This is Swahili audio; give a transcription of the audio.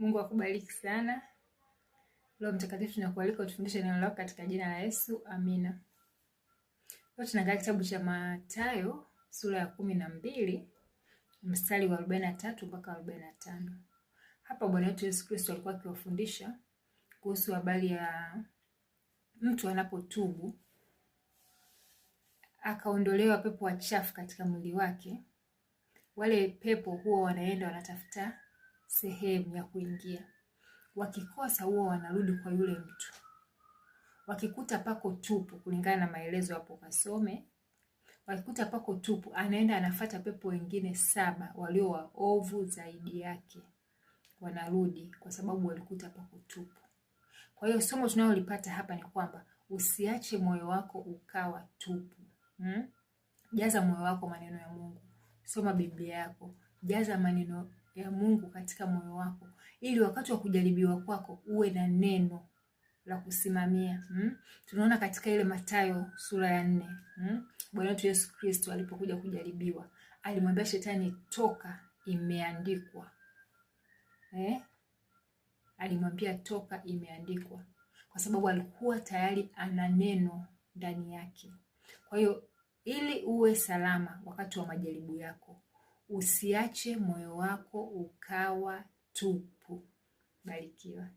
Mungu akubariki sana. Roho Mtakatifu, tunakualika utufundishe neno lako katika jina la Yesu, amina. Leo tunaangalia kitabu cha Mathayo sura ya 12 mstari wa 43 mpaka 45. Hapa Bwana wetu Yesu Kristo alikuwa akiwafundisha kuhusu habari ya mtu anapotubu akaondolewa pepo wachafu katika mwili wake. Wale pepo huwa wanaenda wanatafuta sehemu ya kuingia, wakikosa huwa wanarudi kwa yule mtu. Wakikuta pako tupu, kulingana na maelezo hapo kasome, wakikuta pako tupu, anaenda anafata pepo wengine 7 walio waovu zaidi yake, wanarudi kwa sababu walikuta pako tupu. Kwa hiyo somo tunalolipata hapa ni kwamba usiache moyo wako ukawa tupu. Jaza moyo wako maneno ya Mungu. Soma Biblia yako, jaza maneno ya Mungu katika moyo wako, ili wakati wa kujaribiwa kwako uwe na neno la kusimamia. Tunaona katika ile Mathayo sura ya 4, Bwana wetu Yesu Kristo alipokuja kujaribiwa, alimwambia shetani, toka, imeandikwa. Alimwambia toka, imeandikwa, kwa sababu alikuwa tayari ana neno ndani yake. Kwa hiyo ili uwe salama wakati wa majaribu yako, usiache moyo wako ukawa tupu. Barikiwa.